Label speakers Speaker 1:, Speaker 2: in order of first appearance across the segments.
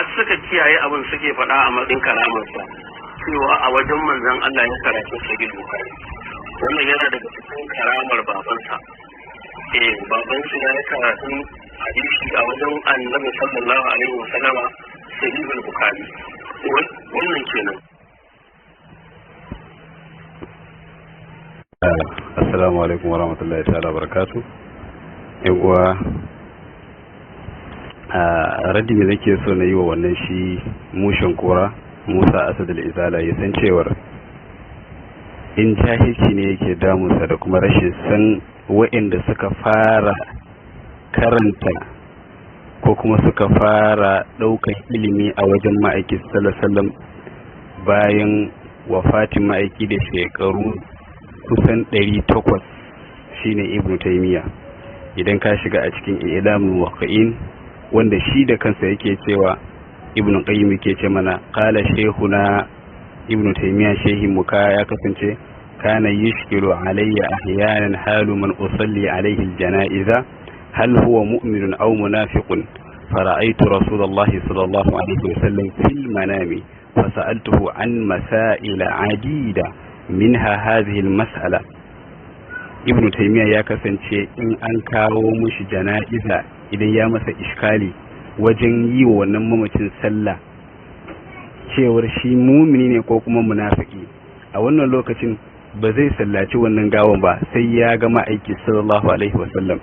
Speaker 1: Har suka kiyaye abin suke faɗa a matsayin karamarsa, cewa a wajen Manzon Allah ya karatu Sahih Bukhari. Wannan yana daga cikin karamar babansa. Eh, babansa ya yi karatun hadisi a wajen Annabi sallallahu alaihi wasallama, Sahih Bukhari. Wannan kenan.
Speaker 2: Assalamu alaikum wa rahmatullahi ta'ala barakatu. Yan uwa, a raddi da nake so na yi wa wannan shi mushen kora Musa Asad al-Izala, ya san cewar in jahilci ne yake damunsa da kuma rashin san wa'inda suka fara karanta ko kuma suka fara ɗaukan ilimi a wajen Ma'aiki sallallahu bayan wafatin Ma'aiki da shekaru kusan 800, shine Ibnu Taymiya. Idan ka shiga a cikin Ilamul Muwaqqi'in, wanda shi da kansa yake cewa, Ibnu Qayyim yake ce mana, qala shaykhuna Ibnu Taymiya, shehin mu ya kasance kana yushkilu alayya ahyanan halu man usalli alayhi aljanaiza, hal huwa mu'minun aw munafiqun? فرأيت رسول الله صلى الله عليه وسلم في المنام فسألته عن مسائل عديدة منها هذه المسألة. Ibnu Taymiya ya kasance in an kawo mushi jana'iza, idan ya masa iskali wajen yi wa wannan mamacin sallah, cewar shi mumini ne ko kuma munafiki, a wannan lokacin ba zai sallaci wannan gawan ba sai ya ga Ma'aiki sallallahu alaihi wasallam,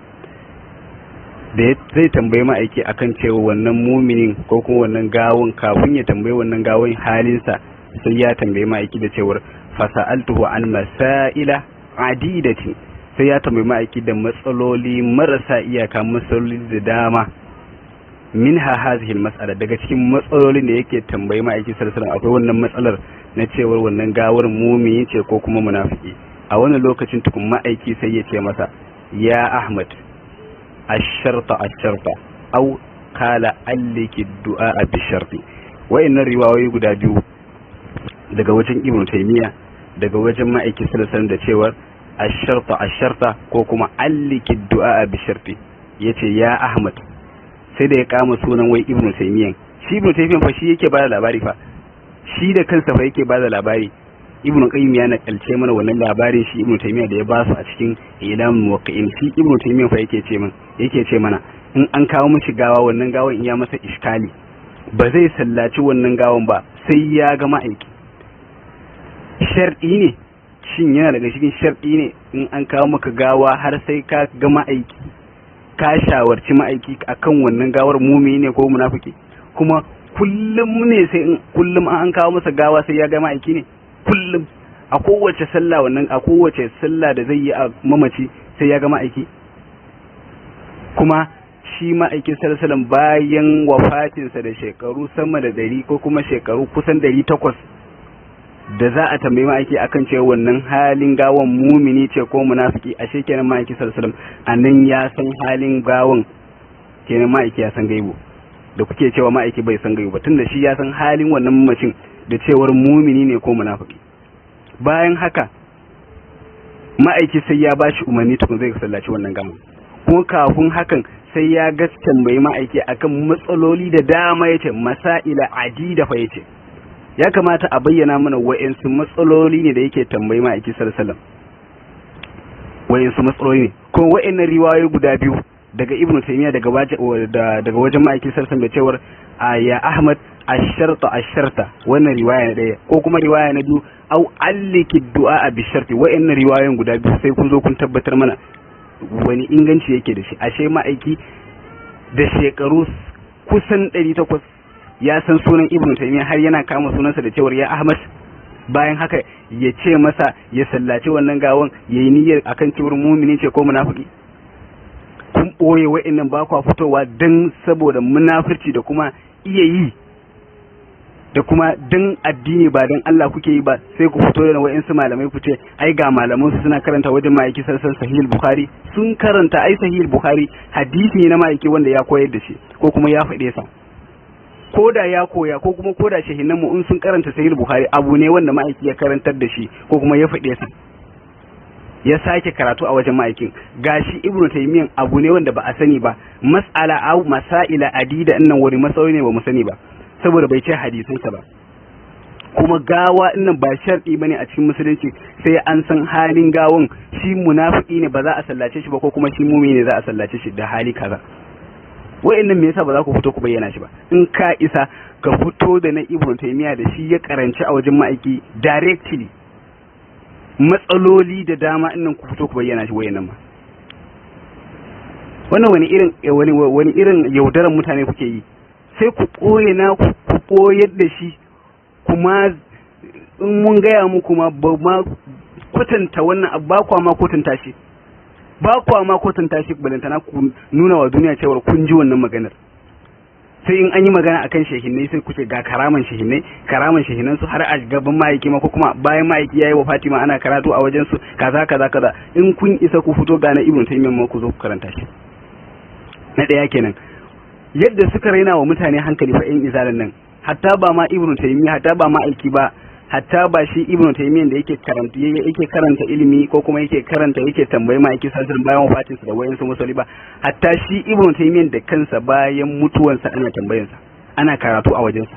Speaker 2: da zai tambayi Ma'aiki akan cewa wannan muminin ko kuma wannan gawon. Kafin ya tambayi wannan gawon halinsa, sai ya tambayi Ma'aiki da cewar fasa'altuhu an masaila adidatin, sai ya tambayi Ma'aiki da matsaloli marasa iyaka, matsaloli da dama, minha hazihi mas'ala. Daga cikin matsalolin da yake tambayi Ma'aiki sallallahu alaihi akwai wannan matsalar na cewar wannan gawar mumini ce ko kuma munafiki. A wannan lokacin tukun Ma'aiki sai ya ce masa, ya Ahmad, asharta asharta, au qala alliki du'a bi sharti. Wayannan riwayoyi guda biyu daga wajen Ibnu Taymiya, daga wajen Ma'aiki sallallahu alaihi, da cewar asharta asharta ko kuma alliki du'a bi sharti, yace ya Ahmad, sai da ya kama sunan wai Ibnu Taymiyan. Shi Ibnu Taymiyan fa shi yake bada labari fa, shi da kansa fa yake bada labari. Ibnu Qayyim ya nakalce mana wannan labarin shi Ibnu Taymiya da ya ba su a cikin Ilam Muwaqqi'in. Shi Ibnu Taymiya fa yake ce min, yake ce mana in an kawo mishi gawa, wannan gawan in ya masa iskali, ba zai sallaci wannan gawan ba sai ya ga Ma'aiki. Shar'i ne? Shin yana daga cikin shar'i ne in an kawo maka gawa har sai ka ga Ma'aiki, ka shawarci Ma'aiki akan wannan gawar mumini ne ko munafiki? Kuma kullum ne sai in kullum an kawo masa gawa sai ya ga Ma'aiki ne? Kullum a kowace sallah, wannan a kowace sallah da zai yi a mamaci sai ya ga Ma'aiki? Kuma shi Ma'aikin sallallahu bayan wafatinsa da shekaru sama da 100 ko kuma shekaru kusan 800 da za a tambayi Ma'aiki akan cewa wannan halin gawan mumini ce ko munafiki. Ashe kenan Ma'aiki sallallahu a nan ya san halin gawan kenan. Ma'aiki ya san gaibu da kuke cewa Ma'aiki bai san gaibu ba, tunda shi ya san halin wannan mamacin da cewar mumini ne ko munafiki. Bayan haka Ma'aiki sai ya bashi umarni tukun zai sallaci wannan gawan, kuma kafin hakan sai ya ga tambayi Ma'aiki akan matsaloli da dama, yace masaila adida fa. Yace ya kamata a bayyana mana wa'insu matsaloli ne da yake tambayi Ma'aiki sallallahu alaihi, wa'insu matsaloli ne. Kuma wa'innan riwayoyi guda biyu daga Ibnu Taymiya, daga wajen Ma'aiki sallallahu alaihi, da cewar ya Ahmad, asharta asharta, wannan riwaya na ɗaya, ko kuma riwaya na biyu, au alliki du'a bi sharti, wa'annan riwayoyin guda biyu sai kun zo kun tabbatar mana wani inganci yake da shi. Ashe Ma'aiki da shekaru kusan 800 ya san sunan Ibnu Taymiya, har yana kama sunansa da cewar ya Ahmad. Bayan haka ya ce masa ya sallaci wannan gawan, ya yi niyyar akan cewar mumini ce ko munafiki. Kun ɓoye wa'annan, ba kwa fitowa don saboda munafurci da kuma iya yi da kuma dan addini ba dan Allah kuke yi ba. Sai ku fito da wa'insu malamai ku ce ai ga malaman su suna karanta wajen Ma'aiki sarsan Sahih Bukhari sun karanta. Ai Sahih Bukhari hadisi ne na Ma'aiki wanda ya koyar da shi ko kuma ya faɗe sa, ko da ya koya, ko kuma ko da shehinan mu in sun karanta Sahih Bukhari, abu ne wanda Ma'aiki ya karantar da shi ko kuma ya faɗe sa, ya sake karatu a wajen Ma'aikin. Gashi Ibnu Taymiyyah abu ne wanda ba a sani ba, mas'ala au masaila adida, annan wani matsayi ne ba mu sani ba. Saboda bai ce hadisansa ba. Kuma gawa nan ba sharɗi bane a cikin musulunci sai an san halin gawan, shi munafiki ne ba za a sallace shi ba, ko kuma shi mumini ne za a sallace shi da hali kaza. Wa'annan me yasa ba za ku fito ku bayyana shi ba? In ka isa ka fito da na Ibn Taymiyyah da shi ya karanci a wajen ma'aiki directly matsaloli da dama innan, ku fito ku bayyana shi wayannan ma. Wannan wani irin wani irin yaudaran mutane kuke yi? Sai ku ɓoye na ku ɓoyar da shi, kuma in mun gaya muku ma ba ma kwatanta wannan abu, ba kwa ma kwatanta shi, ba kwa ma kwatanta shi, balantana ku nuna wa duniya cewar kun ji wannan maganar. Sai in an yi magana akan shehinnai sai ku ce ga karaman shehinnai, karaman shehinnan su har a gaban ma'aiki ma, ko kuma bayan ma'aiki yayi wa Fatima ana karatu a wajen su, kaza kaza kaza. In kun isa ku fito ga na Ibn Taymiyyah ma ku zo ku karanta shi. Na ɗaya kenan yadda suka raina wa mutane hankali fa yan izalan nan, hatta ba ma Ibn Taymiyyah, hatta ba ma aiki ba, hatta ba shi Ibn Taymiyyah da yake karanta ilimi ko kuma yake karanta yake tambayi ma yake sallallahu bayan wafatin sa da wayansu musali ba, hatta shi Ibn Taymiyyah da kansa bayan mutuwansa ana tambayansa, ana karatu a wajensa,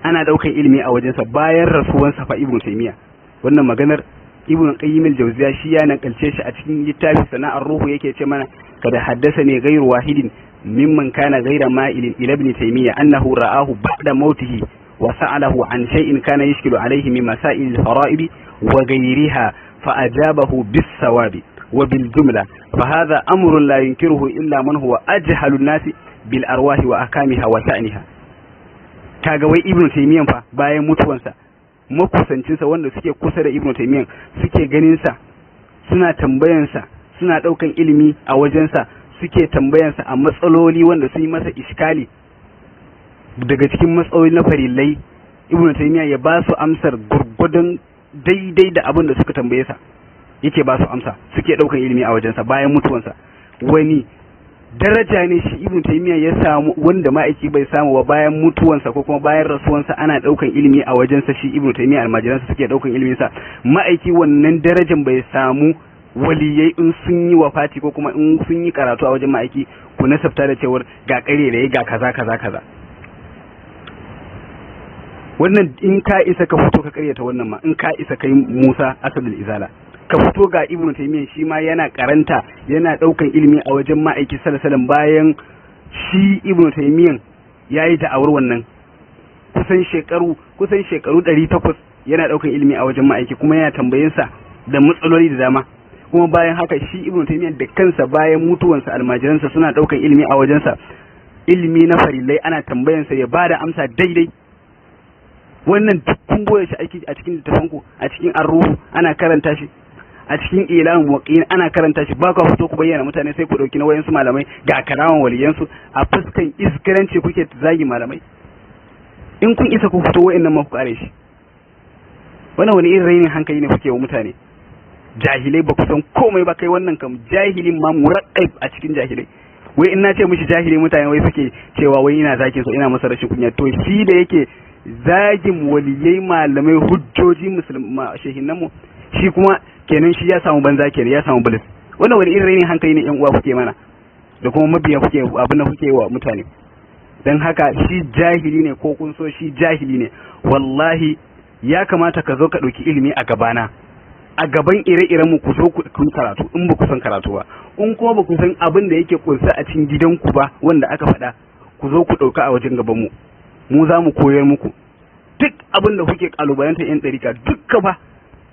Speaker 2: ana daukan ilimi a wajensa bayan rasuwansa fa Ibn Taymiyyah. Wannan maganar Ibn Qayyim al-Jawziya shi ya nakalce shi a cikin littafin sana'ar ruhu, yake ce mana kada haddathani ghayru wahidin mimman kana ghayra ma'ilin ila Ibn Taymiyyah annahu ra'ahu ba'da mautihi وسأله عن شيء كان يشكل عليه من مسائل الفرائض وغيرها فأجابه بالصواب. وبالجملة فهذا أمر لا ينكره إلا من هو أجهل الناس بالأرواح وأحكامها وشأنها. Kaga wai Ibn Taymiyyah fa bayan mutuwansa, makusancinsa wanda suke kusa da Ibn Taymiyyah suke ganin sa, suna tambayansa, suna daukan ilimi a wajensa, suke tambayansa a matsaloli wanda sun yi masa iskali daga cikin matsaloli na farillai, Ibnu Taymiya ya ba su amsar gurgudun daidai da abin da suka tambaye sa yake ba su amsa, suke daukan ilimi a wajensa bayan mutuwansa. Wani daraja ne shi Ibnu Taymiya ya samu wanda ma'aiki bai samu ba, bayan mutuwansa ko kuma bayan rasuwansa ana daukan ilimi a wajensa? Shi Ibnu Taymiya almajiransa suke daukan ilimin sa, ma'aiki wannan darajan bai samu. Waliyai in sun yi wafati ko kuma in sun yi karatu a wajen ma'aiki, ku nasabta da cewar ga kare da ga kaza kaza kaza. Wannan in ka isa ka fito ka karyata wannan ma, in ka isa kai Musa Asadul Izala ka fito ga Ibnu Taymiyyah shi ma yana karanta, yana daukan ilimi a wajen ma'aiki sallallahu, bayan shi Ibnu Taymiyyah yayi da'awar wannan kusan shekaru 800 yana daukan ilimi a wajen ma'aiki, kuma yana tambayin sa da matsaloli da dama. Kuma bayan haka shi Ibnu Taymiyyah da kansa bayan mutuwansa almajiransa suna daukan ilimi a wajensa, ilimi na farillai ana tambayansa ya bada amsa daidai. Wannan duk kun boye shi aiki a cikin littafanku, a cikin Arruhu ana karanta shi, a cikin Ilamul Muwaqqi'in ana karanta shi. Ba ka fito ku bayyana mutane, sai ku dauki na wayansu malamai ga karaman waliyansu, a fuskan iskiranci kuke zagi malamai. In kun isa ku fito wayannan ma ku kare shi. Wannan wani irin rainin hankali ne kuke wa mutane jahilai? Ba ku san komai ba. Kai wannan kam jahilin ma muraqqab a cikin jahilai. Wai in na ce mishi jahili, mutane wai suke cewa wai ina zakin so, ina masa rashin kunya. To shi da yake zagin waliyai, malamai, hujjoji, musulma, shehinanmu, shi kuma kenan shi ya samu banza kenan, ya samu bilis. Wannan wani irin rainin hankali ne yan uwa kuke mana da kuma mabiya kuke abin da kuke wa mutane? Dan haka shi jahili ne ko kun so, shi jahili ne. Wallahi ya kamata ka zo ka ɗauki ilimi a gabana, a gaban ire-iren mu, ku zo ku karatu in ba ku san karatu ba. In kuma ba ku san abin da yake kunsa a cikin gidanku ba wanda aka faɗa, ku zo ku ɗauka a wajen gaban mu, mu za mu koyar muku duk abin da kuke kalubalantar yan ɗarika dukka ba.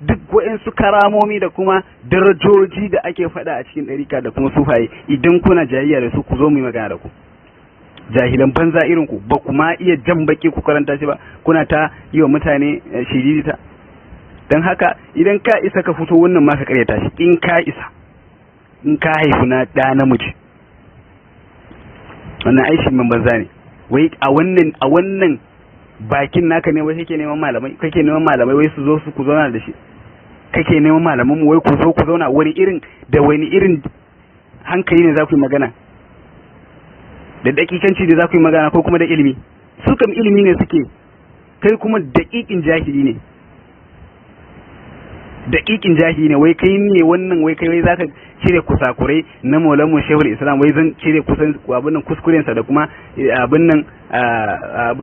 Speaker 2: Duk wa'insu karamomi da kuma darajoji da ake faɗa a cikin ɗarika da kuma sufaye, idan kuna jayayya da su, ku zo mu yi magana da ku. Jahilan banza irin ku ba kuma iya jan baki ku karanta shi ba, kuna ta yi wa mutane shiririta. Don haka idan ka isa ka fito wannan ma ka karyata shi, in ka isa, in ka haifi na ɗa namiji. Wannan aishi min banza ne. Wai a wannan bakin naka ne wai kake neman malamai, kake neman malamai wai su zo su ku zauna da shi, kake neman malaman mu wai ku zo ku zauna. Wani irin da wani irin hankali ne za ku yi magana? Da dakikanci ne za ku yi magana ko kuma da ilimi? Su kam ilimi ne suke, kai kuma daƙiƙin jahili ne, daƙiƙin jahili ne. Wai kai ne wannan, wai kai wai zaka cire kusakurai na Maulanmu Shehul Islam, wai zan cire kusan abin nan kuskurensa da kuma abin nan.